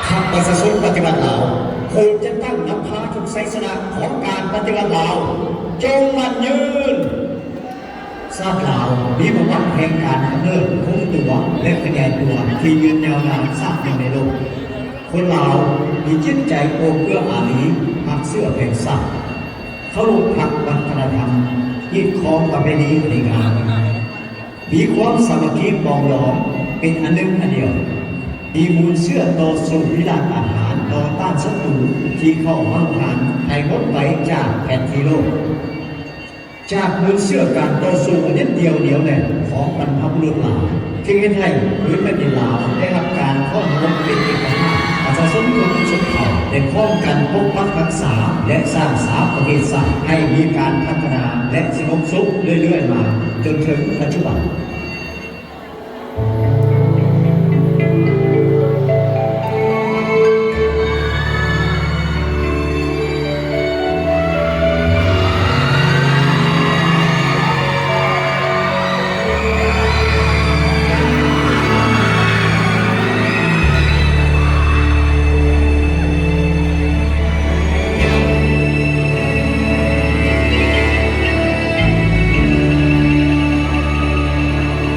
ພັກປະຊາຊົນປະຕິວັດລາວ ຜູ້ຈັດຕັ້ງນຳພາທຸກໄຊຊະນະຂອງການປະຕິວັດລາວ ຈົ່ງໝັ້ນຍືນ! ຊາດລາວມີປະຫວັດແຫ່ງການກຳເນີບ, ຄົງຕົວ ແລະ ຂະຫຍາຍຕົວທີ່ຍືນຍາວນານຊາດໜຶ່ງໃນໂລກ. ຄົນລາວມີຈິດໃຈໂອບເອື້ອອາຣີ, ຮັກເຊື້ອແຜ່ນຊາດ, ເຄົາລົບຮັກວັດທະນະທຳ, ຮີດຄອງປະເພນີອັນດີງາມ, ມີຄວາມສາມັກຄີປອງດອງເປັນອັນໜຶ່ງອັນດຽວ, ມີມູນເຊື້ອຕໍ່ສູ້ວິລາດອາຫານຕໍ່ຕ້ານສັດຕູທີ່ເຂົ້າມາຮຸກຮານໃຫ້ໝົດໄປຈາກແຜນທີ່ໂລກ. ຈາກມູນເຊື້ອການຕໍ່ສູ້ອັນເດັດດ່ຽວໜຽວແໜ້ນຂອງບັນພະບຸລຸດລາວ ທີ່ເຮັດໃຫ້ພື້ນແຜ່ນດິນລາວໄດ້ຮັບການເຄາະໂຮມເປັນເອກະພາບ, ປະຊາຊົນທຸກຊົນເຜົ່າໄດ້ພ້ອມກັນປົກປັກຮັກສາ ແລະ ສ້າງສາປະເທດຊາດໃຫ້ມີການພັດທະນາ ແລະ ສະຫງົບສຸກເລື້ອຍໆມາຈົນເຖິງປັດຈຸບັນ.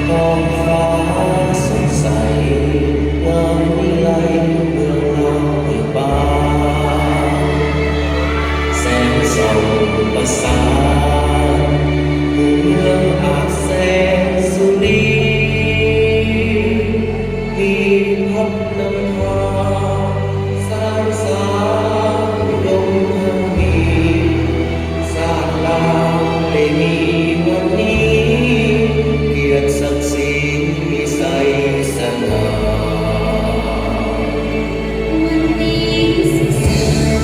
ທ້ອງຟ້າສົດໃສ ງາມວິໄລເມືອງລາວເບີກບານ, ແສງສ່ອງປະສານ ຜູ້ເມືອງອາບແສງສຸລີ ມີພັບນຳພາ ສານສາອຸດົມຮັ່ງມີ ຊາດລາວໄດ້ມີວັນນີ້ ກຽດສັກສີມີໄຊຊະນະ. ວັນນີ້ສຸກສັນ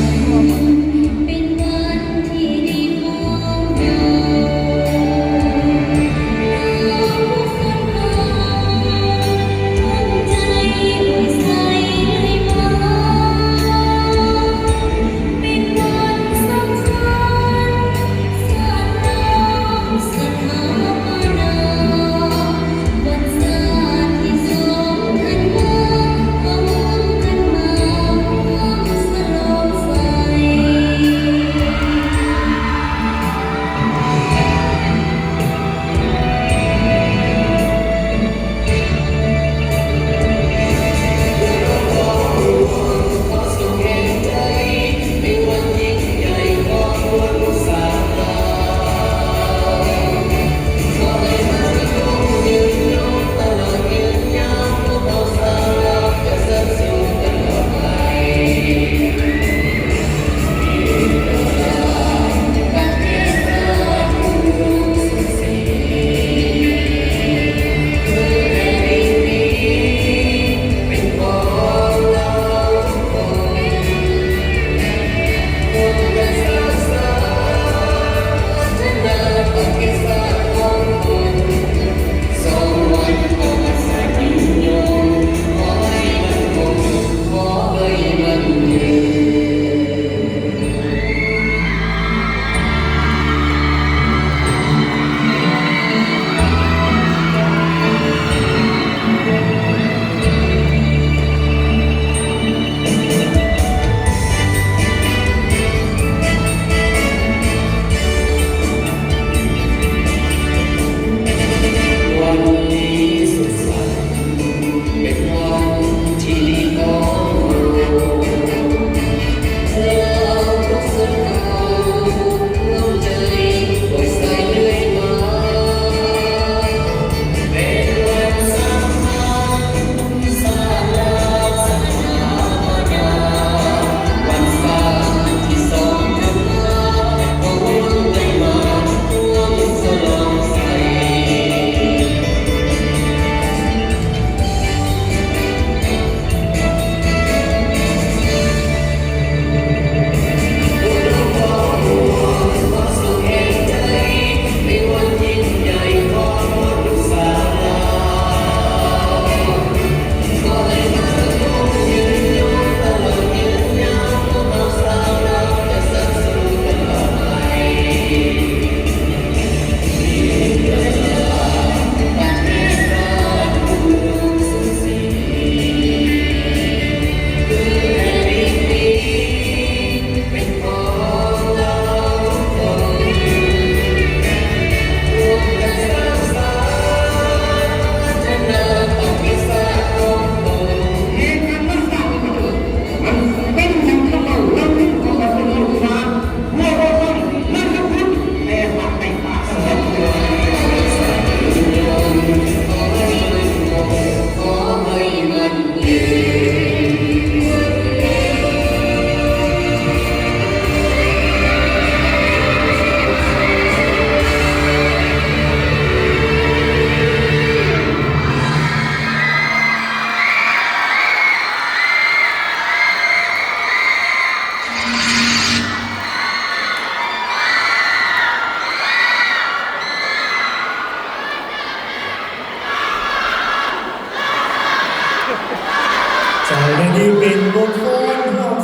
ເປັນວັນທີ່ດີຂອງເຮົາ ລາວຄົນເຮົາ ພວມໃຈອວຍໄຊເລີ ເຈົ້າ ແລະ ນີ້ເປັນ